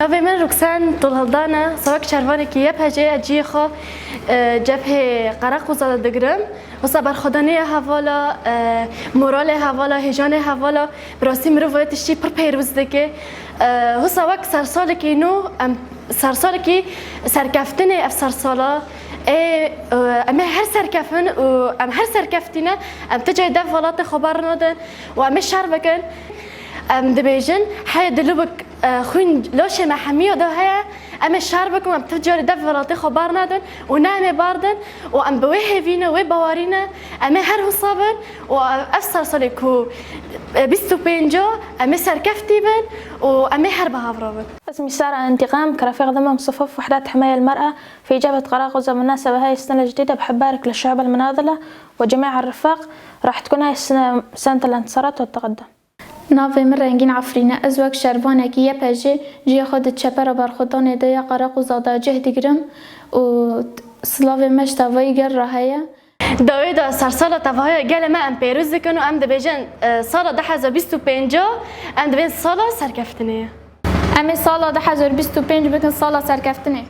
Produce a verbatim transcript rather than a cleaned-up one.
Navê min Ruksen Dulhildan e, wisa wek şervanekî Y P G cihê xwe, e, cebhê Qereqoza de digirim. Wisa berxwedaniya hevala, e, moralê hevala, hêjanê hevala, bi rastî mirov wê tiştî pir pêroz dike. E, wisa wek sersalekî nû, em sersalekî serkeftinê ev sersala. Ê, e, em ê her serkefin û em her serkeftî ne, em ti carî dev welatê xwe bernadin û em ê şer bikin. Em dibêjin, heye dilûbik, e, xwîn laşê me hemiya de heye, em ê şer bikin, em ti carî dev welatê xwe bernadin û ne em ê berdin û em bi wê hêvî ne, wê bawerî ne, em ê her wisa bin û ev sersalê ku, e, bîst û pênca, em ê serkeftî bin û em ê her bi hev re bin. اسمي سارة انتقام، كرفيق ضمن صفوف وحدات حماية المرأة في جبهة قراقوزة. بالمناسبة هاي السنة الجديدة بحب أبارك للشعب المناضلة وجميع الرفاق. راح تكون هاي السنة سنة الانتصارات والتقدم. Navê min Rengîn Efrîn e. Ez wek şervanekî Y P G cihê xwe di çepera berxwedanê de ya Qereqoza de cih digirim û silavê me ji tevayî gel re heye. Dawî de sersala tevahî gelê me em pêroz dikin û em dibêjin, e, sala du hezar bîst û pênc em dibên sala serkeftinê ye. Em ê sala du hezar bîst û pênc bikin sala serkeftinê.